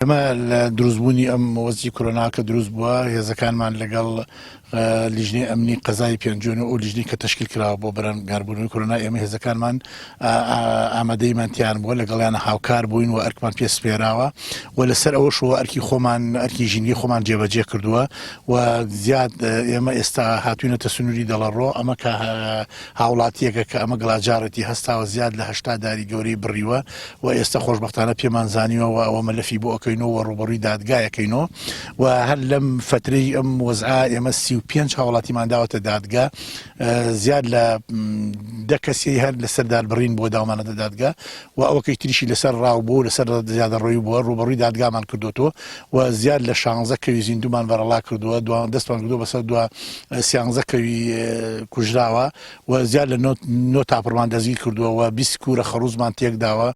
ئێمە لە دروستبوونی ئەم وەزی کۆرۆنا کە دروست بووە هێزەکانمان لەگەڵ لیژنەی ئەمنی قەزای پێنجوێن و ئەو لیژنەی کە تەشکیل کراوە بۆ بەرەنگاربوونەوەی کۆرۆنا ئێمە هێزەکانمان ئامادەیمان تیان بووە لەگەڵیان هاوکار بووین و ئەرکمان پێ سپێراوە و لەسەر ئەوەشەوە ئەرکی خۆمان ئەرکی ژینگەی خۆمان جێبەجێ کردووە و زیاد ئێمە ئێستا هاتوینەتە سنووری دەڵەڕۆ ئەمە کە هاوڵاتیەکە کە ئەمە گڵاجاڕێتی هەستاوە زیاد لە 80 داری گەورەی بڕیوە و ئێستا خۆشبەختانە پێمان زانیوە و ئەوە مەلەفی بۆ ئەکەینەوە و ڕووبەڕووی دادگا ئەکەینەوە و هەر لەم فەترەی ئەم وەزعە ئێمە 35 هاوڵاتیمان داوەتە دادگا زیاد لە دە کەسی هەر لەسەر داربڕین بۆ داومانەتە دادگا و ئەوەکەی تریشی لەسەر ڕاو بوو لەسەر زیادەڕۆیی بووە ڕووبەڕووی دادگامان کردوەوە و زیاد لە شانزە کەوی زیندومان بەرەڵا کردووە دو دەستمان کردووە بەسەر دو سیانزە کەوی کوژراوە و زیاد لە نۆ تاپڕمان دەستگیر کردووە و 20 کوورە خەڕوزمان تێکداوە.